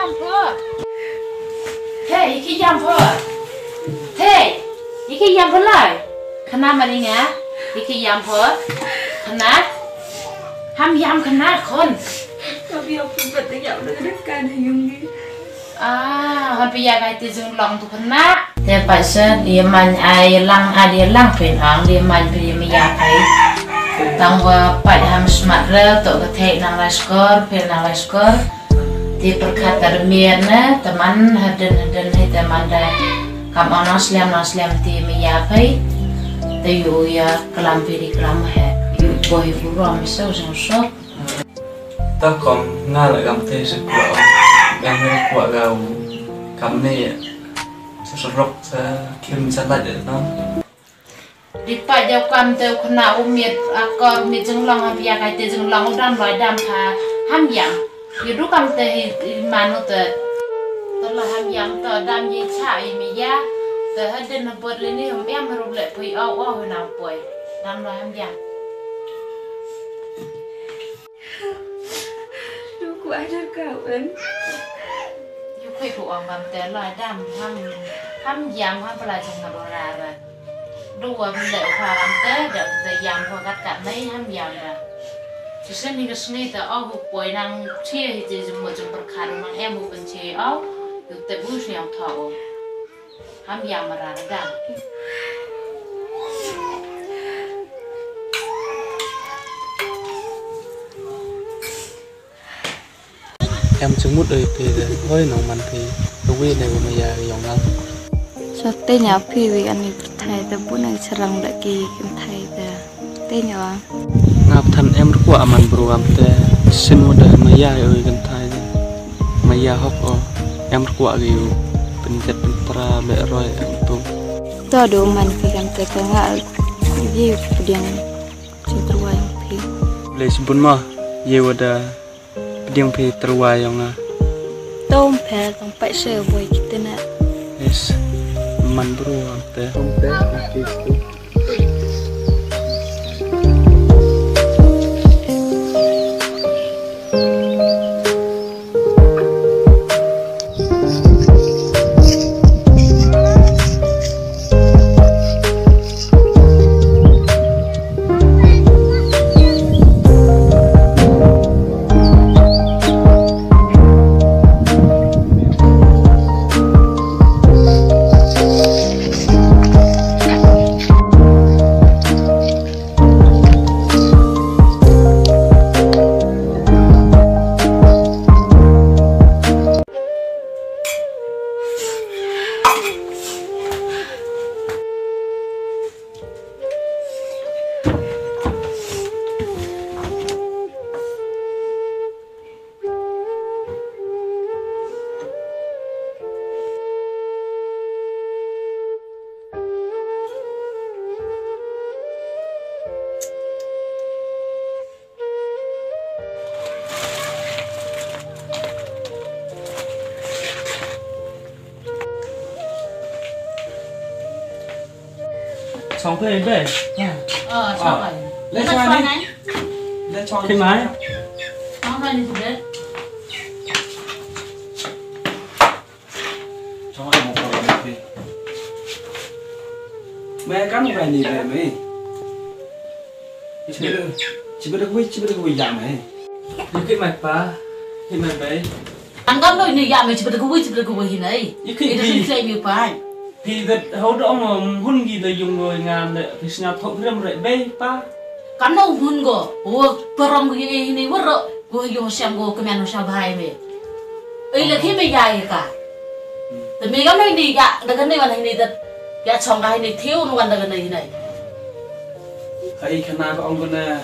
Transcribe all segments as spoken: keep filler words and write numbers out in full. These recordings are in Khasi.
Hey, ïa ki ïam pho. Hey, ïa ki ïam pho lai. Khana mani nga. Ïa ki ïam pho. Khana. Ham ïam khana khun. Ka bi ïa phi pat ïa u da ka kan ha yung ni. Ah, han phi ïa kai te jong long tu khana. Te pa sen ïa man ai lang ai ïa lang phin ang ïa man phi ïa mi ïa kai. Tang wa pa ham smat re to ka thei nang lai skor phi nang lai skor. Te pyrkhat ta rmian ne, te man hadin hadin he te man da kam ong nang slem nang slem te me ïa phai. Te yu ïa klam phi ri klam he. Yu boi burom so so so. Ta kom nga la kam te se kwa. Nga me kwa ga u kam ne. Sa sorok sa kim sa lait no. Di pa jaw kam te u khana u miet akor miet jinglong ha pia kai te jinglong u dam loi dam pha ham yang. Yu du kam te hi hi manu te. Te la ham yang te dam ye cha i mi ya. Te hadin ha bot le ni hum em rup le pui au au huna pui. Dam loi ham yang. Yu ku ai dar ka wen. Yu ku ku ong kam te loi dam ham ham yang ham pala jong na lora ra. Dua bile u pha ram te da te yam pha kat kat nei ham yam da. Sisen ni ka sngi ta oh u poi nang chia hi te jumbo jum perkar nang em u penche oh. Yu te bu siang tha oh. Ham yam ra da. Em jingmut oi phi de hoi nong man phi. Ka wi ne ka maya ka yong nang. Sa te nya phi wi ani phi thai de bu nang charang de ki kin thai de. Te nya wa. Ngap than em rkwa aman bru am te. Sin wa de maya oi kin thai de. Maya hok o. Em rkwa ki u. Pynjet pyntra be roi em tum. To do man phi kam te ka nga. Ye pdiang. Jingtyrwa ïong phi. Blei sibun ma, ye wada pdiang phi tyrwa ïong nga. Tom phe tong pai se boi kitena. Yes, man bru ante. Tom phe ante. Chong phe be. Oh, chong phe. Le chong ni. Le chong ni. Chong phe ni be. Chong phe mo ko ni. Me kan phe ni be me. Chibai da, chibai da kawei, chibai da kawei ïa me. Ïa kit mai pa, kit mai bei. An kam noi ni ïa me chibai da kawei, chibai da kawei hi nei. Ïa kit. Ida phi. Sin klei mi pa. Phi da hau da ong hun gi da yung noi ngam da phi sñiaw thok rem re bei pa. Kam no hun go, wo parom gi hi nei waro. Ko yung siam ko kmen siam bhai me. Ei la khi me ya ye ka. Te me ga me ni ya da ka ne wan ni da. Ya chong ga ni thiu nu wan da ka ne ni. Hai khana ka ong ko na.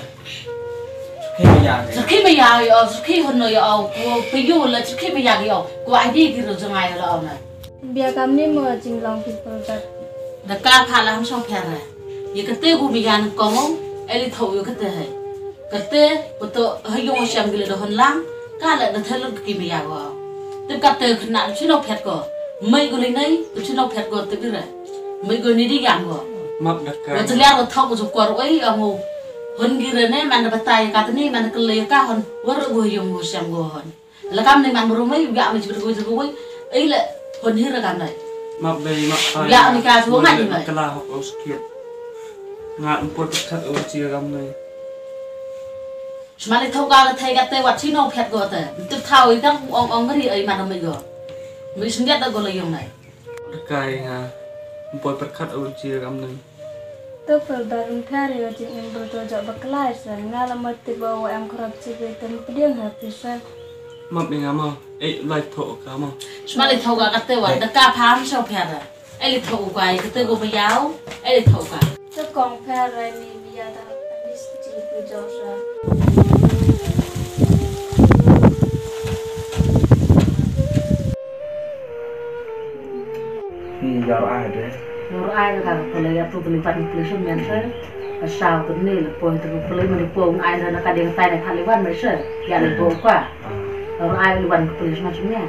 Khi me ya. Khi me ya yo, khi hon no yo. Ko pe yu la khi me ya yo. Ko ai di ki ro jong ai la ong na. Bia kam ni mo jinglong phi por gat. Da ka pha la ham song pher re. Ye kate gu mi yan kong ong, eli thok yo kate hai. Kate, puto hayong siam gile do hon lang, ka le da thelur ki mi ya go. Tip kate khna chino phet ko. Mai gu le nai, chino phet ko te bira. Mai gu ni di yan go. Map da ka. Wa tliar wa thok gu kor oi amu. Hon gire ne man da batai ka tani man da kele ka hon. War gu hayong gu siam go hon. La kam ne man bru mai, u ïa me jibri ko jibri ko. Ei le hon hir kam dai. Map bei map pai. Ïa me ka tu ngai ni mai. Kala hok o skit. Nga ym poi pyrkhat o chi kam nai. Sma le thok ka thai ka te wat chi no phet ko te. Tip thau i kam ong ong ri ei man mai ko. Mi sndiat da ko le yong nai. Dekai nga ym poi pyrkhat o chi kam nai. To pyrbar ym pher ïa jingim bro to jok bakla sa nga la mut tip ba wa em khrap chi ba tem pdiang ha pisa. Map ïa nga mo, ei lai tho ka mo. Sma lai tho ka kate wa da ka pham sha pher. Ei lai tho ka kate ko ba yau, ei lai tho ka. To kong pher rai ni bia da anis chi ku jok sa. Ni jar ai de. Jar ai ka pele ya tu pele pan pele sun men se. Ka sau tu ni le poi tu pele mani poi ai na ka ding tai na kali wan me se. Ya le bo kwa. Jar ai le wan pele sun men.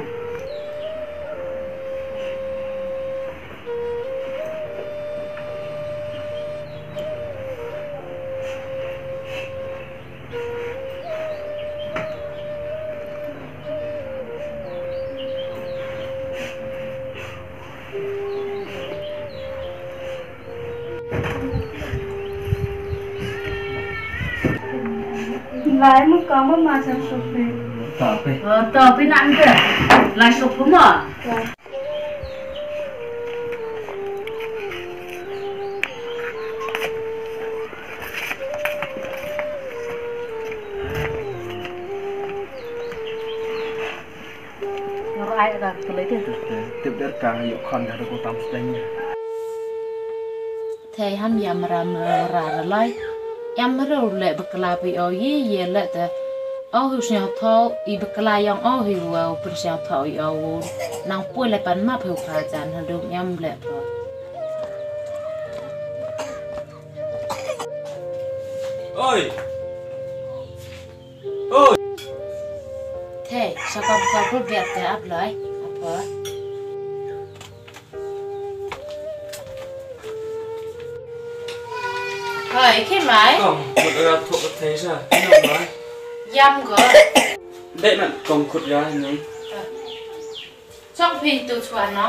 Lai mu ka ma ma san supi. Ta pe. Oh, ta pe nan ke. Lai supi ma. Ngar ai ka kele te. Tip der ka yu khon ka ko tam steng. Thei ham yam ram ra ra lai. Yam ru le bakla pi o yi ye le te. O hu sñiaw thaw i bakla yong o hi wa u pynsñiaw thaw i o u. Nang pui le pan map hu pha jan ha dum yam le pha. Oi. Oi. Thei, sa kam ka pul biat te ap lai. Apa? Hoi, khi mai. Kong, khut ra thok ka thei sa. Ino mai. Yam ko. Dei man kong khut ya ni. Chok phi tu chwa no.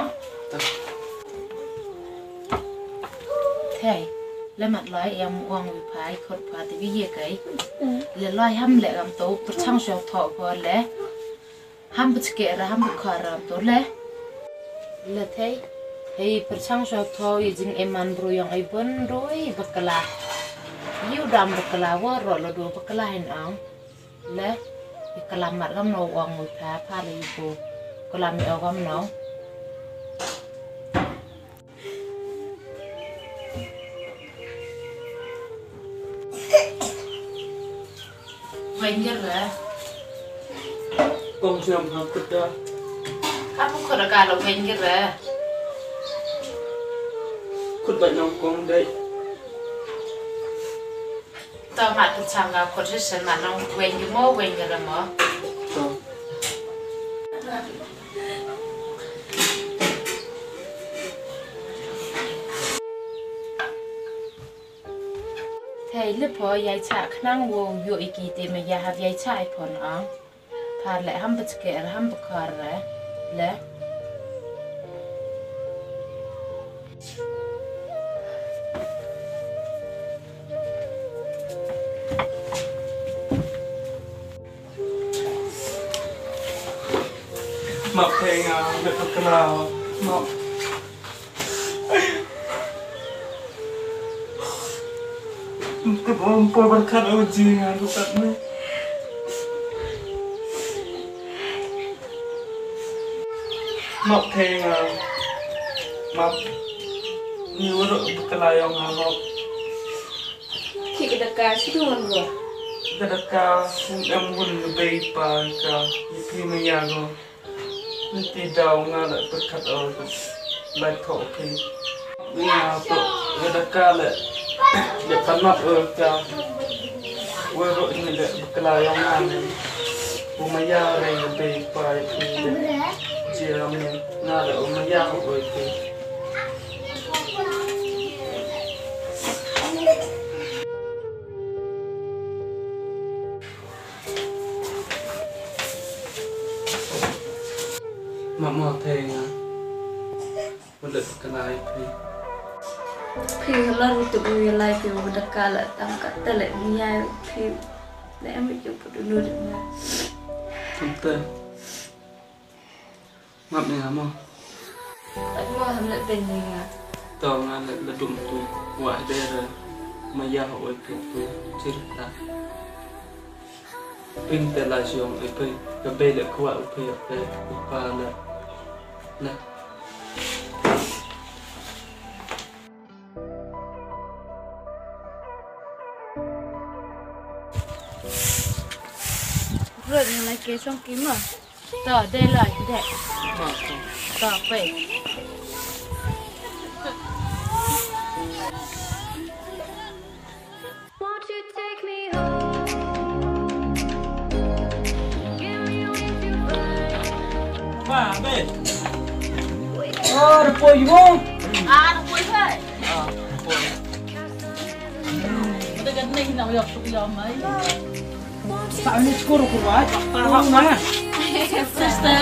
Thei, le mat lai yam uang wi phai khut pha ti wi ye kai. Le lai ham le gam to pyrchang shok thok ko le. Ham pachke ra ham khar ram to le. Le thei. Hei pyrchang sha tho i jingim man bru yong i bun rui bakla. Yu dam bakla wa ro lo do bakla hin ang. Le i klam mat gam no wang u pha pha le i bu. Klam i o gam no. Weng gir re. Kong siam ha kut da. Ka pu kut ka lo weng gir re. Kut ba nong kong dei. To mat tu chang ka kut sen mat nong weng gir mo weng gir re mo. To. Thei le pho yai cha khnang wo yo iki te me ya hap yai cha i phon ang. Thar le ham bachke er ham bakhar re le. Map thei nga, map thei nga, map. Map thei nga, map. Ni waro bakla yong nga map. Ki ka daka shi tu ngan go. Ka daka kum em wun ka bei pa ka yi pi ma ya go. Ni ti daw nga la pyrkhat o la tho ki. Nga to ka daka le le panap o ka. Wero ni le bakla yong nga ne. U ma ya re ka bei pa yi pi de. Ji ram ni nga le u ma ya o ki. Map mo thei nga. Wat leh ka lai phi. Phi halor u tu u ya lai phi u da ka la tam ka ta le ni ya phi. Le em ju pu du nu de ma. Tum te. Map ni nga mo. At mo ham le ben ni nga. To nga le la dum tu. Wa de re. Ma ya oi tu tu. Chir ta. Ping te la siong e ping ka bei le kwah u pei e pa le. Na. Bro, ni lai ke song ki ma. To, de la, de. To, pei. Won't you take me home? Give me wings to fly. Ba, be. Oh, the boy you want? Ah, the boy, hey. Ah, the boy. Kita kan ni nak yok yok mai. Sa ni skor ko ba. Sister.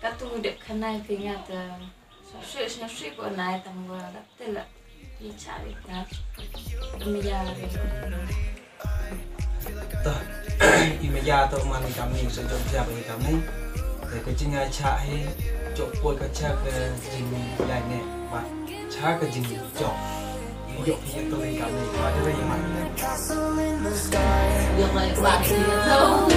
Ka tu dep khanai phi nga ta. Sngewsih sngewsih ko nai tang wa rat te la. Ni cha wi ta. Mya. Ta. I mya to man i kam ni so jong cha ba i kam ni. Te ka jing ai cha hi. Jok poi ka cha ka jing lai ne. Ba cha ka jing jok. I jok hi to i kam ni. Ba de i man. Jok lai ba.